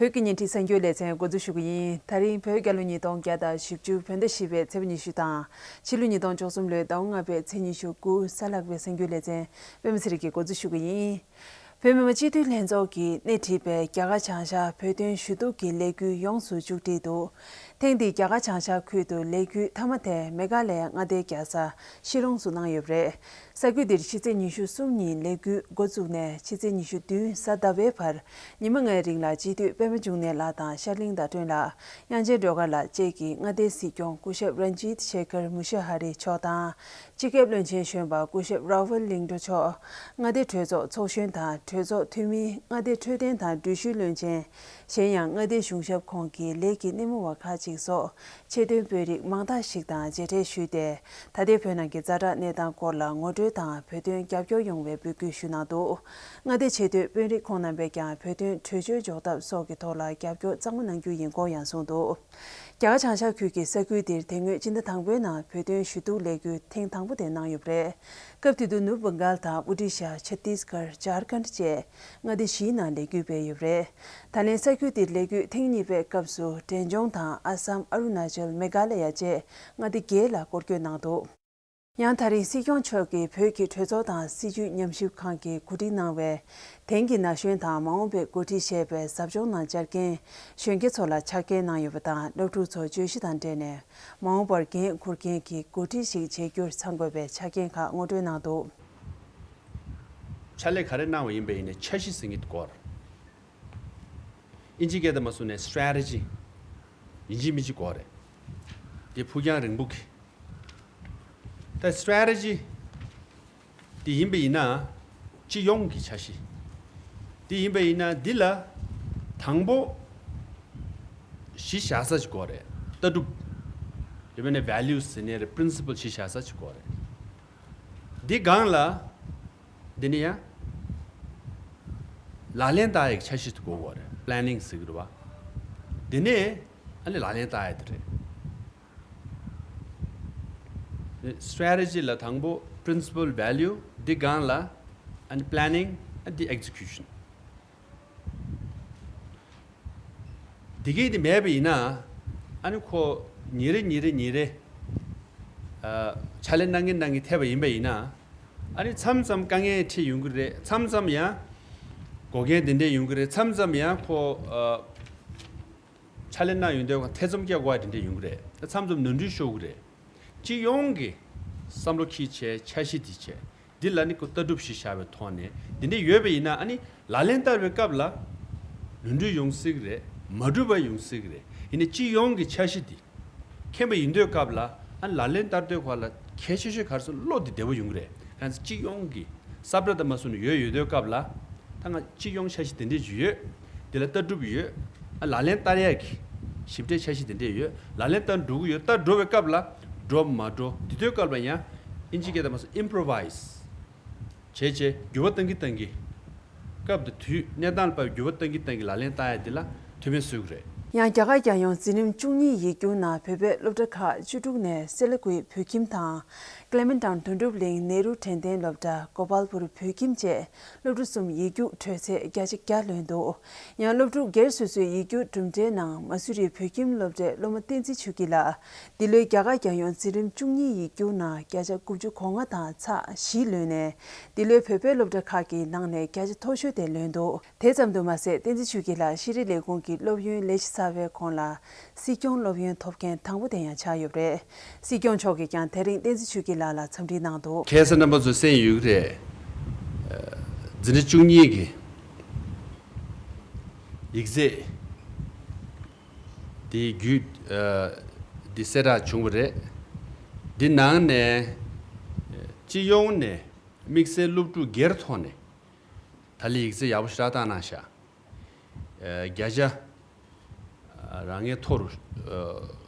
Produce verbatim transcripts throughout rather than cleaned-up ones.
བོད་ཀྱི་ཉིན་བྲིས་གསར་འགྱུར་ལེ་ཚན་འགོ་འཛུགས་ཞུ་གི་ཡིན། ད་རིང་བོད་རྒྱལ་ལོ་ཉིས་སྟོང་བརྒྱ་དང་བཞི་བཅུ་བོད་ཟླ་བཞི་པའི་ཚེས་པ་ཉི་ཤུ་དང་། ཕྱི་ལོ་ཉིས་སྟོང་བཅུ་གསུམ་ལོའི་ཟླ་བ་ལྔ་པའི་ཚེས་ཉི་ཤུ་དགུ་གཟའ་ལྷག་པའི་གསར་འགྱུར་ལེ་ཚན་པད་མ་ཚེ་རིང་གིས་འགོ་འཛུགས་ཞུ་གི་ཡིན། བོད་མི་མང་སྤྱི་འཐུས་ལྷན་ཚོགས་ཀྱིས་སྣེ་ཁྲིད་པའི་རྒྱ་གར་བྱང་ཤར་བོད་དོན་ཞུ་གཏུག་གི་ལས་འགུལ་ཡོངས་སུ་མཇུག་སྒྲིལ་འདུག་ཐེངས་འདིའི་རྒྱ་གར་བྱང་ཤར་ཁུལ་དུ་ལས་འགུལ་མཐའ་མ་དེ་མེ་གྷ་ལ་ཡའི་མངའ་སྡེའི་རྒྱལ་ས་ཤི་ལོང་དུ་གནང་ཡོད་པ་རེད། ས་ཁུལ་འདིར་ཕྱི་ཚེས་ཉི་ཤུ་གསུམ་ཉིན་ལས་འགུལ་འགོ་བཙུགས་ནས་ཕྱི་ཚེས་ཉི་ཤུ་བདུན་གཟའ་ཟླ་བའི་བར་ཉི་མ་ལྔའི་རིང་ལ་སྤྱི་འཐུས་པད་མ་འབྱུང་གནས་ལགས་དང་ཤར་གླིང་ཟླ་སྒྲོན་ལགས། དབྱངས་ཅན་སྒྲོལ་དཀར་ལགས་བཅས་ཀྱིས་མངའ་སྡེའི་སྲིད་སྐྱོང་སྐུ་ཞབས་རན་ཇིད་ཤེ་ཁར་མུ་ཤ་ཧ་རི་མཆོག་དང་། སྤྱི་ཁྱབ་བློན་ཆེན་གཞོན་པ་སྐུ་ཞབས་རོ་ཧུལ་གླིང་སྒྲུང་མཆོག་མངའ་སྡེའི་གྲོས་ཚོགས་ཚོགས་གཞོན་དང་གྲོས་ཚོགས་འཐུས་མི། མངའ་སྡེའི་འཕྲོད་བསྟེན་དང་འགྲུལ་བཞུད་བློན་ཆེན། གཞན་ཡང་མངའ་སྡེའི་གཞུང་ཞབས་ཁོངས་ཀྱི་ལས་ཀྱི་སྣེ་མོ་བ་ཁག་ཅིག་སོགས་ཆེད་དོན་དཔོན་རིགས་མང་དག་ཞིག་དང་མཇལ་འཕྲད་ཞུས་ཏེ། ད་ལྟའི་བོད་ནང་གི་ཛ་དྲག་གནས་སྟངས་སྐོར་ལ་ངོ་སྤྲོད་དང་བོད་དོན་རྒྱབ་སྐྱོར་ཡོང་བའི་འབོད་སྐུལ་ཞུས་གནང་འདུག་མངའ་སྡེའི་ཆེད་དོན་དཔོན་རིགས་ཁོང་རྣམ་པས་ཀྱང་བོད་དོན་གྲོས་ཆོད་འཇོག་ཐབས་སོགས་ཀྱི་ཐོག་ལ་རྒྱབ་སྐྱོར་གཙང་མ་གནང་རྒྱུ་ཡིན་སྐོར་ཡང་གསུངས་འདུག་རྒྱ་གར་བྱང་ཤར་ཁུལ་གྱི་ས་ཁུལ་འདིར་དེ་སྔོན་སྤྱི་ཟླ་དང་པོའི་ནང་བོད་དོན་ཞུ་གཏུག་ལས་འགུལ་ཐེངས་དང་པོ་དེ་གནང་ཡོད་པ་རེད། སྐབས་དེ་དུས་ནུབ་བྷང་གཱལ་དང་ཨོ་ཌི་ཤ། ཆ་ཏིས་གར། ཇར་ཁན་བཅས་མངའ་སྡེ་བཞིའི་ནང་ལས་འགུལ་སྤེལ་ཡོད་པ་རེད། ད་ལན་ས་ཁུལ་འདིར་ལས་འགུལ་ཐེངས་གཉིས་པའི་སྐབས་སུ་འབྲས་ལྗོངས་དང་ཨ་སམ། ཨ་རུ་ན་ཅལ། མེ་གྷ་ལ་ཡ་བཅས་མངའ་སྡེ་བརྒྱད་ལ་སྐོར་སྐྱོད་གནང་འདུག་ཡང་ད་རིང་སྲིད་སྐྱོང་མཆོག་གིས་བོད་ཀྱི་གྲོས་ཚོགས་དང་སྲིད་བྱུས་ཉམས་ཞིབ་ཁང་གིས་གོ་སྒྲིག་གནང་བའི་དེང་གི་ན་གཞོན་དང་མ་འོངས་པའི་འགོ་ཁྲིད་ཞེས་པའི་ཟབ་སྦྱོང་ནང་བཅར་མཁན་གཞོན་སྐྱེས་ཚོ་ལ་ཕྱག་འཁྱེར་གནང་ཡོད་པ་དང་། སློབ་ཕྲུག་ཚོ་བརྗོད་གཞི་དང་འབྲེལ་ནས་མ་འོངས་པར་འགན་འཁུར་མཁན་གྱི་འགོ་ཁྲིད་ཞིག་བྱེད་རྒྱུར་ཚང་དགོས་པའི་ཆ་རྐྱེན་ཁག་ངོ་སྤྲོད་གནང་འདུག་ཕྱག་ལས་ག་རེ་གནང་བ་ཡིན་པ་ཡིན་ནའི་འཆར་གཞི་ཟེར་མཁན་དེ་དགོས་རེད། ཨིན་ཇི་སྐད་དུ་མ་སོང་ནས་strategy ཡིན་གཅིག་མིན་གཅིག་དགོས་རེད། དེ་ཕུགས་རྒྱང་རིང་པོ་གི། ད་strategy དེ་ཡིན་པ་ཡིན་ན་སྤྱི་ཡོངས་ཀྱི་འཆར་གཞི། དེ་ཡིན་པ་ཡིན་ན་འདི་ལ་དང་པོ་གཞི་བཞག་ས་ཅིག་དགོས་རེད། ལྟ་གྲུབ། དེ་མིན་ནས་values ཟེར་ནའི་རེད། principle གཞི་བཞག་ས་ཅིག་དགོས་རེད། འདི་སྒང་ལ་འདི་ནི་ཡང་ལག་ལེན་བསྟར་ཡག་འཆར་གཞི་དེ་དགོས་པ་རེད། planning ཟེར་གི་རེད་བ། འདི་ནས་ཨ་ནི་ལག་ལེན་བསྟར་ཡག་དེ་རེད། strategy ལ་དང་པོ་principle value འདི་སྒང་ལ་ཨ་ནི་planning ཨ་འདི་execution འདི་གས་དེ་མེད་པ་ཡིན་ན། ཨ་ནི་ཁོ་ཉིན་རེ་ཉིན་རེ་ཉིན་རེ་ཨ་ཕྱག་ལས་གནང་གིན་གནང་གིན་ཐེབས་པ་ཡིན་པ་ཡིན་ན། ཨ་ནི་མཚམས་མཚམས་དཀའ་ངལ་འཕྲད་ཡོང་གི་རེད། མཚམས་མཚམས་ཡང་འགོག་རྐྱེན་དེ་འདྲས་ཡོང་གི་རེད། མཚམས་མཚམས་ཡང་ཁོ་ཨ་ཕྱག་ལས་གནང་ཡོང་དུས་ཐེ་ཚོམ་སྐྱེ་དགོས་པ་དེ་འདྲས་ཡོང་གི་རེད། མཚམས་མཚམས་ནོར་འཁྲུལ་ཤོར་གི་རེད། སྤྱི་ཡོངས་ཀྱི་བསམ་བློ་འཁྱེར་བྱས་འཆར་གཞི་དེ་བྱས། འདི་ལ་ནི་ཁོ་ལྟ་གྲུབ་གཞི་བཞག་པའི་ཐོག་ནས་འདི་འདྲས་ཡོད་པ་ཡིན་ན། ཨ་ནི་ལག་ལེན་བསྟར་བའི་སྐབས་ལ་ནོར་འཁྲུལ་ཡོང་སྲིད་ཀྱི་རེད། མ་འགྲུབ་པ་ཡོང་སྲིད་ཀྱི་རེད། ཡིན་ནའི་སྤྱི་ཡོངས་ཀྱི་འཆར་གཞི་འདི་མཁྱེན་པ་ཡིན་དུས་སྐབས་ལ། ཨ་ནི་ལག་ལེན་བསྟར་དུས་སྐབས་ལ་གལ་ཆེ་ཤོས་ག་རེ་ཟེར་ན་བློ་འདི་བདེ་པོ་ཡོང་གི་རེད། གང་ཟེར་སྤྱི་ཡོངས་ཀྱི་ས་བཀྲ་དང་མ་སོང་ནས་ཡོད་ཡོད་དུས་སྐབས་ལ། ད་ང་སྤྱི་ཡོངས་འཆར་གཞི་དེ་འདྲས་ཅིག་ཡོད། དེ་ལ་ལྟ་གྲུབ་ཡོད། ཨ་ལག་ལེན་བསྟར་ཡག་གི་ཞིབ་ཕྲའི་འཆར་གཞི་དེ་འདྲས་ཡོད། ལག་ལེན་བསྟར་འགྲོ་གི་ཡོད། བསྟར་འགྲོ་བའི་སྐབས་ལ་འགྲོ་མ་འགྲོ་དེ་དུས་སྐབས་ལ་ཡང་ཨིན་ཇི་སྐད་དུ་མ་སོང་improvise བྱས་བྱས་འགྱུར་བ་གཏང་གི་གཏང་གི། སྐབས་དེ་དུས་གནས་སྟངས་ལ་བབས་འགྱུར་བ་གཏང་གི་གཏང་གི་ལག་ལེན་བསྟར་ཡག་དེ་ལ་ཐུགས་ཕན་གསོས་ཀྱི་རེད། ཡང་རྒྱ་གར་རྒྱལ་ཡོངས་འཛིན་རིམ་བཅུ་གཉིས་ཡིག་རྒྱུགས་ནང་བོད་པའི་སློབ་གྲྭ་ཁག་བཅུ་དྲུག་ནས་སེ་ལ་ཀུའི་བོད་ཁྱིམ་དང་། ཀླེ་མན་ཊོན་དོན་གྲུབ་གླིང་ནེ་རུ་དྲན་རྟེན་སློབ་གྲྭ། གོ་པལ་པུར་བོད་ཁྱིམ་བཅས་སློབ་ཕྲུག་གསུམ་ཡིག་རྒྱུགས་གྲོལ་ཚད་བརྒྱ་ཆ་བརྒྱ་ལོན་འདུག་ཡང་སློབ་ཕྲུག་སྒེར་སོ་སོའི་ཡིག་རྒྱུགས་གྲུབ་འབྲས་ནང་མ་སུ་རི་བོད་ཁྱིམ་སློབ་གྲྭའི་སློབ་མ་བསྟན་འཛིན་ཆོས་སྐྱིད་ལགས་འདི་ལོའི་རྒྱ་གར་རྒྱལ་ཡོངས་འཛིན་རིམ་བཅུ་གཉིས་ཡིག་རྒྱུགས་ནང་བརྒྱ་ཆ་དགུ་བཅུ་གོ་ལྔ་དང་ཚེག་བཞི་ལོན་ནས་འདི་ལོའི་བོད་པའི་སློབ་གྲྭ་ཁག་གི་ནང་ནས་བརྒྱ་ཆ་མཐོ་ཤོས་དེ་ལོན་འདུག་དེ་ཙམ་དུ་མ་ཟད། བསྟན་འཛིན་ཆོས་སྐྱིད་ལགས་ཤེས་རིག་ལས་ཁུངས་ཀྱི་སློབ་ཡོན་ལས་གཞི་གསར་པའི་གོང་ལ་སྲིད་སྐྱོང་སློབ་ཡོན་ཐོབ་མཁན་དང་པོ་དེ་ཡང་ཆགས་ཡོད་པ་རེད། སྲིད་སྐྱོང་མཆོག་གིས་ཀྱང་དེ་རིང་བསྟན་འཛིན་ཆོས་སྐྱིད་ལགས་ལ་འཚམས་འདྲི་གནང་འདུག་ཁ་སང་རྣམ་པ་ཚོ་གསན་ཡོད་ཀྱི་རེད། འཛིན་གྲྭ་བཅུ་གཉིས་ཀྱི་ཡིག་ཚད་དེ་བརྒྱུད་འདི་གསལ་བསྒྲགས་བྱུང་བ་རེད། འདི་ནང་ནས་སྤྱི་ཡོངས་ནས་དམིགས་བསལ་སློབ་ཕྲུག་སྒེར་ཐོག་ནས་ད་ལན་ཡིག་ཚད་ཡག་པོ་ཞེ་དྲག་བཏང་གནང་ཤག་བརྒྱ་ཆ་རང་ངས་མཐོ་རུ།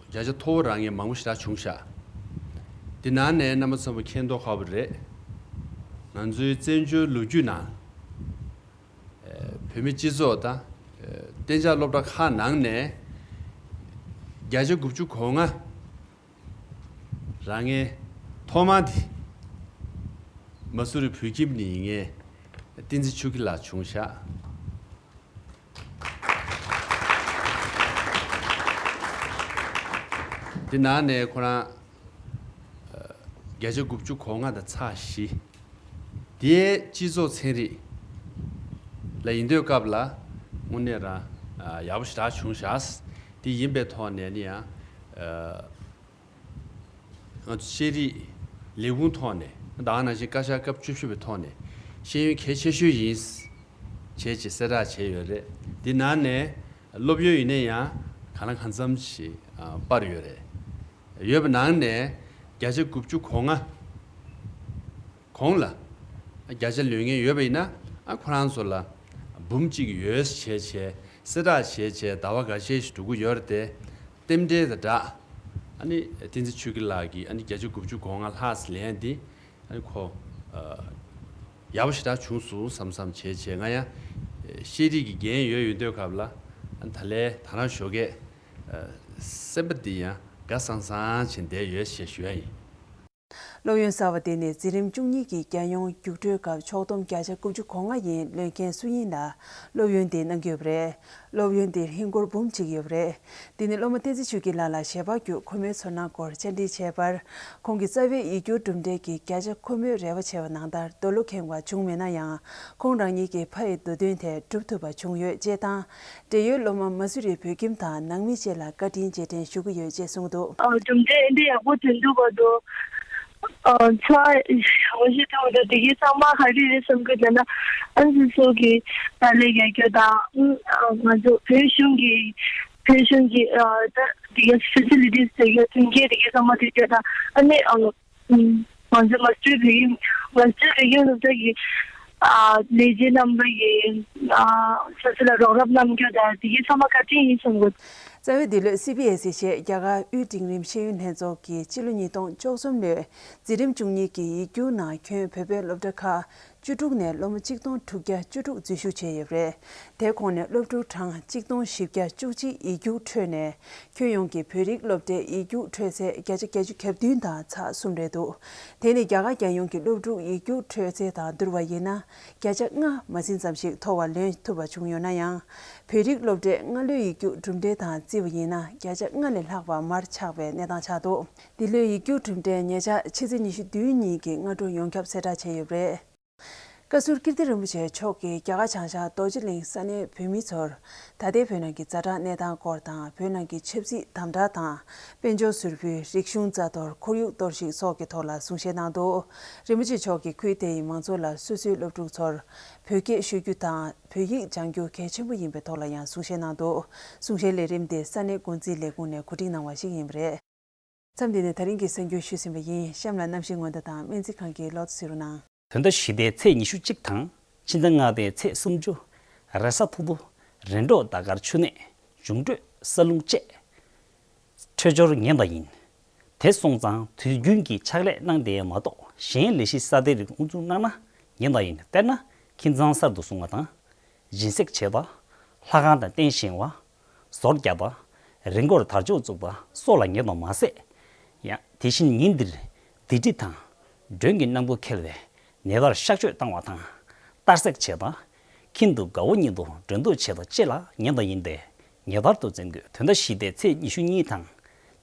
བརྒྱ་ཆ་མཐོ་བོ་རང་ངས་མང་པོ་ཞེ་དྲག་བྱུང་ཤག་དེ་ནང་ནས་རྣམ་པ་ཚང་མ་མཁྱེན་མདོག་ཁ་པོ་རེད། ང་ཚོའི་བཙན་བྱོལ་ལོ་རྒྱུས་ནང་བོད་མི་སྤྱི་ཚོགས་དང་གཏན་འཇགས་སློབ་གྲྭ་ཁག་ནང་ནས་བརྒྱ་ཆ་དགུ་བཅུ་གོ་ལྔ་རང་ངས་ཐོག་མ་དེ་མ་སུ་རི་བོད་ཁྱིམ་ནས་ཡིན་ངེས་བསྟན་འཛིན་ཆོས་སྐྱིད་ལགས་བྱུང་ཤག་དེ་ནང་ནས་ཁོ་རང་བརྒྱ་ཆ་དགུ་བཅུ་གོ་ལྔ་དང་ཚེག་བཞི། དེའི་སྤྱི་ཚོགས་ཚན་རིག་ལ་ཡིན་དུས་སྐབས་ལ་དངོས་གནས་རང་ཡག་པོ་ཞེ་དྲག་བྱུང་ཤག་དེ་ཡིན་པའི་ཐོག་ནས་ནི་ཡང་། ང་ཚོ་ཤེས་རིག་ལས་ཁུངས་ཐོག་ནས་ད་ག་ནང་བཞིན་བཀའ་ཤག་སྐབས་བཅུ་བཞི་པའི་ཐོག་ནས་ཤེས་ཡོན་གལ་ཆེ་ཤོས་ཡིན་བྱས་ཀྱི་གསལ་བསྒྲགས་བྱས་ཡོད་རེད། འདི་ནང་ནས་སློབ་ཡོན་ཡིན་ན་ཡང་གང་ལ་གང་འཚམ་ཞིག་སྤར་ཡོད་རེད། ཡོད་པའི་ནང་ནས་བརྒྱ་ཆ་དགུ་བཅུ་གོ་ལྔ། གོང་ལ་བརྒྱ་ཆ་ལོན་མཁན་ཡོད་པ་ཡིན་ན། ཨ་ཁོ་རང་ཚོ་ལ་འབུམ་གཅིག་ཡོད་བྱས་བྱས་གསལ་བསྒྲགས་བྱས་བྱས་ཟླ་བ་འགའ་ཤས་ཤིག་འགྲོ་གི་ཡོད་རེད་དེ། རྟེན་འབྲེལ་དང་སྦྲགས་ཨ་ནི་བསྟན་འཛིན་ཆོས་སྐྱིད་ལགས་ཀྱིས་ཨ་ནི་བརྒྱ་ཆ་དགུ་བཅུ་གོ་ལྔ་ལྷག་ཙམ་ལེན་ཡ་འདི་ཨ་ནི་ཁོ་ཡག་པོ་ཞེ་དྲག་བྱུང་སོང་བསམ་བསམ་བྱས་བྱས། ང་ཡང་ཤེས་རིག་གི་འགན་ཡོད་ཡོད་དུས་སྐབས་ལ་ཨ་ནི་ད་ལས་ད་རང་ཞོགས་ཀས་སེམས་པ་འདི་ཡང་དགའ་སང་སང་བྱས་བསྡད་ཡོད་ཞེས་ཞུ་ཡ་ཡིན། སློབ་ཡོན་གསར་བ་དེ་ནི་འཛིན་རིམ་བཅུ་གཉིས་ཀྱི་རྒྱལ་ཡོངས་རྒྱུགས་སྤྲོད་སྐབས་ཕྱོགས་བསྡོམས་བརྒྱ་ཆ་དགུ་བཅུ་གོ་ལྔ་ཡན་ལོན་མཁན་སུ་ཡིན་ལ་སློབ་ཡོན་དེ་གནང་གི་ཡོད་པ་རེད། སློབ་ཡོན་དེར་ཧིན་སྒོར་འབུམ་གཅིག་ཡོད་པ་རེད། འདི་ནི་སློབ་མ་བསྟན་འཛིན་ཆོས་སྐྱིད་ལགས་ལ་ཞལ་པར་བརྒྱུད་ཁོ་མོའི་ཚོར་སྣང་སྐོར་བཅར་འདྲི་བྱས་པར། ཁོང་གིས་རྩ་བའི་ཡིག་སྒྱུར་གྲུབ་འབྲས་ཀྱི་བརྒྱ་ཆ་ཁོ་མོས་རེ་བ་བྱས་པ་ནང་ལྟར་འདོད་བློ་ཁེངས་པ་བྱུང་མེད་ན་ཡང་། ཁོང་རང་ཉིད་ཀྱི་ཕ་ཡི་འདོད་འདུན་དེ་འགྲུབ་ཐུབ་པ་བྱུང་ཡོད་ཅེས་དང་། འབྲེལ་ཡོད་སློབ་མ་མ་སུ་རི་བོད་ཁྱིམ་དང་ནང་མི་བཅས་ལ་བཀའ་དྲིན་རྗེས་དྲན་ཞུ་གི་ཡོད་ཅེས་གསུངས་འདུག། ཨ། གྲུབ་འབྲས་འདི་ཡག་པོ་ཐོན་འདུག་པ་དོ། ཨ། ཚ་ཞེ་དྲག་འདུག། དེ་གའི་ཚང་མ་ག་རེ་རེད་བསམ་གི་འདུག་ན། ཨ་ནི་སོ་སོ་གི་ད་ལས་ཀ་རྒྱག་རྒྱུ་དང་། ཨ། ང་ཚོ་བོད་གཞུང་གི་བོད་གཞུང་གི་ཨ་ད་དེ་གའི་ཕེ་སི་ལི་ཊིས་དེ་གའི་མཐུན་རྐྱེན་དེ་གའི་ཚང་མ་དེ་གའི་དང་། ཨ་ནི་ཨ། ང་ཚོ་མ་སུ་རི་བོད་ཁྱིམ། མ་སུ་རི་བོད་ཁྱིམ་སློབ་གྲྭ་གི་ཨ་ལས་བྱེད་རྣམ་པ་ཡིན། ཨ་སོ་སོ་ལ་རོགས་རམ་གནང་རྒྱུ་དང་དེ་གའི་ཚང་མ་བཀའ་དྲིན་ཡིན་གསུང་དགོས། རྩ་བའི་འདི་ལོའི་སི་བི་ཨེ་སི་ཞེས་རྒྱ་གར་དབུས་འབྲིང་རིམ་ཤེས་ཡོན་ལྷན་ཚོགས་ཀྱིས་སྤྱི་ལོ་ཉིས་སྟོང་བཅུ་གསུམ་ལོའི་འཛིན་རིམ་བཅུ་གཉིས་ཀྱི་ཡིག་རྒྱུགས་ནང་ཁྱོན་བོད་པའི་སློབ་གྲྭ་ཁག་བཅུ་དྲུག་ནས་སློབ་མ་གཅིག་སྟོང་དྲུག་བརྒྱ་བཅུ་དྲུག་འཛུལ་ཞུགས་བྱས་ཡོད་པ་རེད། དེ་ཁོངས་ནས་སློབ་ཕྲུག་གྲངས་གཅིག་སྟོང་བཞི་བརྒྱ་བཅུ་གཅིག་ཡིག་རྒྱུགས་འཕྲོད་ནས། ཁྱོན་ཡོངས་ཀྱི་བོད་རིགས་སློབ་གྲྭའི་ཡིག་རྒྱུགས་འཕྲོད་ཚད་བརྒྱ་ཆ་བརྒྱད་ཅུ་གྱ་བདུན་དང་ཚེག་གསུམ་རེད་འདུག། དེ་ནི་རྒྱ་གར་རྒྱལ་ཡོངས་ཀྱི་སློབ་ཕྲུག་ཡིག་རྒྱུགས་འཕྲོད་ཚད་དང་བསྡུར་བ་ཡིན་ན། བརྒྱ་ཆ་ལྔ་མ་ཟིན་ཙམ་ཞིག་མཐོ་བ་ལོན་ཐུབ་པ་བྱུང་ཡོད་ན་ཡང་། བོད་རིགས་སློབ་གྲྭའི་སྔ་ལོའི་ཡིག་རྒྱུགས་གྲུབ་འབྲས་དང་བརྩིས་པ་ཡིན་ན། བརྒྱ་ཆ་ལྔ་ལས་ལྷག་པ་མར་ཆག་པའི་གནས་སྟངས་ཆགས་འདུག། འདི་ལོའི་ཡིག་རྒྱུགས་གྲུབ་འབྲས་ཉེ་ཆར་ཕྱི་ཚེས་ཉི་ཤུ་བདུན་ཉིན་གྱི་སྔ་དྲོ་ཡོངས་ཁྱབ་གསལ་བསྒྲགས་བྱས་ཡོད་པ་རེད། བཀའ་ཟུར་ཀིརྟི་རིན་པོ་ཆེ་མཆོག་གིས་རྒྱ་གར་བྱང་ཤར་རྡོ་རྗེ་གླིང་ས་གནས་བོད་མི་ཚོར་ད་ལྟའི་བོད་ནང་གི་ཛ་དྲག་གནས་སྟངས་སྐོར་དང་། བོད་ནང་གི་ཆབ་སྲིད་དམ་དྲག་དང་། དཔལ་འབྱོར་ཟུར་ཕུད། རིག་གཞུང་རྩ་གཏོར། ཁོར་ཡུག་གཏོར་བཤིག་སོགས་ཀྱི་ཐོག་ལ་གསུང་བཤད་གནང་འདུག། རིན་པོ་ཆེ་མཆོག་གིས་ཁུལ་དེ་ཡི་མང་ཚོགས་ལ་སོ་སོའི་སློབ་ཕྲུག་ཚོར་བོད་སྐད་ཤོད་རྒྱུ་དང་། བོད་ཡིག་སྦྱང་རྒྱུ་གལ་ཆེན་པོ་ཡིན་པའི་ཐོག་ལ་ཡང་གསུང་བཤད་གནང་འདུག། གསུང་བཤད་ལས་རིམ་དེ་ས་གནས་འགོ་འཛིན་ལས་ཁུངས་ནས་གོ་སྒྲིག་གནང་བ་ཞིག་ཡིན་པ་རེད། མཚམས་འདི་ནས་ད་རིང་གི་གསར་འགྱུར་ཞུས་ཟིན་པ་ཡིན། གཤམ་ལ་གནམ་གཤིས་སྔོན་བརྡ་དང་སྨན་རྩིས་ཁང་གི་ལོག་ཐུ་གཟིགས་རོགས་གནང་། བོད་ཟླ་བཞི་པའི་ཚེས་ཉི་ཤུ་གཅིག་དང་ཕྱི་ཟླ་ལྔ་པའི་ཚེས་སུམ་ཅུ། རེས་གཟའ་ཕུར་བུ། རེས་འགྲོགས་ཟླ་སྐར་ཆུ་གནས། འབྱུང་འཕྲོད་ས་རླུང་བཅས་འཕྲོད་སྦྱོར་ཉེན་བརྡ་ཡིན། དེ་སོང་ཙང་དུས་རྒྱུན་གྱི་ཕྱག་ལས་གནང་སྟེ་མ་གཏོགས་གཞན་ལས་གཞི་གསར་གཏོད་རིགས་དབུ་འཛུགས་གནང་ན་ཉེན་བརྡ་ཡིན། དཔེར་ན་ཁྱིམ་ཚང་གསར་དུ་བཟུང་བ་དང་། སྦྱིན་སྲེག་བྱེད་པ། ལྷ་ཁང་དང་རྟེན་བཞེངས་པ། ཟོར་བརྒྱབ་པ། རི་མགོར་དར་ལྕོག་བཙུགས་པ་སོགས་ལ་ཉེན་བརྡ་མ་ཟད། ཡང་དེ་བཞིན་ཉིན་འདིར་སྡིག་སྒྲིབ་དང་། མགྲོན་གྱི་རྣམ་ཀུན་འཁེལ་བའི་ནད་པར་གཤག་བཅོས་བཏང་བ་དང་། གཏར་སྲེག་བྱེད་པ། ཁྱིམ་དུ་དགའ་བོ་ཉིད་དུ་མགྲོན་འདུ་བྱེད་པ་བཅས་ལ་ཉེན་བརྡ་ཡིན་པས་ངེས་པར་དུ་འཛེམ་དགོས། བོད་ཟླ་བཞི་པའི་ཚེས་ཉི་ཤུ་གཉིས་དང་།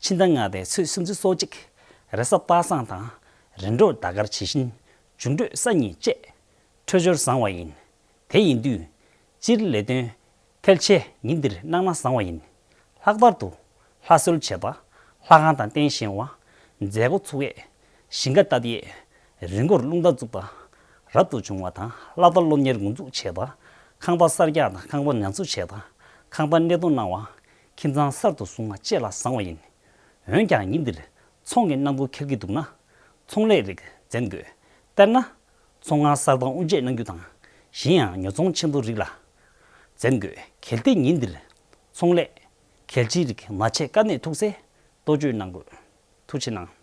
ཕྱི་ཟླ་ལྔ་པའི་ཚེས་སུམ་ཅུ་སོ་གཅིག། རེས་གཟའ་པ་སངས་དང་། རེས་འགྲོགས་ཟླ་སྐར་ཇི་བཞིན་འབྱུང་འཕྲོད་ས་གཉིས་བཅས་འཕྲོད་སྦྱོར་བཟང་བ་ཡིན། དེ་ཡིན་དུས། སྤྱིར་ལས་དོན་ཐལ་ཆེ་ཉིན་འདིར་གནང་ན་བཟང་བ་ཡིན། ལྷག་པར་དུ་ལྷ་གསོལ་བྱེད་པ། ལྷ་ཁང་དང་རྟེན་བཞེངས་པ། མཛད་སྒོ་ཚུགས་ཡས། ཞིང་ཁ་བཏབ་ཡས། རི་མགོར་རླུང་རྟ་བཙུགས་པ། རབ་ཏུ་བྱུང་བ་དང་བླ་རྟ་སློབ་གཉེར་འགོ་འཛུགས་བྱེད་པ། ཁང་པ་གསར་རྒྱག་དང་ཁང་པ་ཉམས་གསོ་བྱེད་པ། ཁང་པ་གནས་སྟོང་གནང་བ། ཁྱིམ་ཚང་གསར་དུ་བཟུང་བ་བཅས་ལ་བཟང་བ་ཡིན། འོན་ཀྱང་ཉིན་འདིར་ཚོང་གི་རྣམ་འགྱུར་འཁྱེར་གྱི་འདུག་ན། ཚོང་ལས་རིགས་འཛེམ་དགོས། དཔེར་ན། ཚོང་ཁང་གསར་དང་དབུ་འབྱེད་གནང་རྒྱུ་དང་། གཞན་ཡང་ཉོ་ཚོང་ཆེན་པོ་རིགས་ལ་འཛེམ་དགོས། གལ་ཏེ་ཉིན་འདིར་ཚོང་ལས་གལ་ཆེའི་རིགས་མ་ཆད་དཀའ་གནད་ཐུག་ཚེ་གཏོ་བཅོས་གནང་དགོས། ཐུགས་རྗེ་གནང་།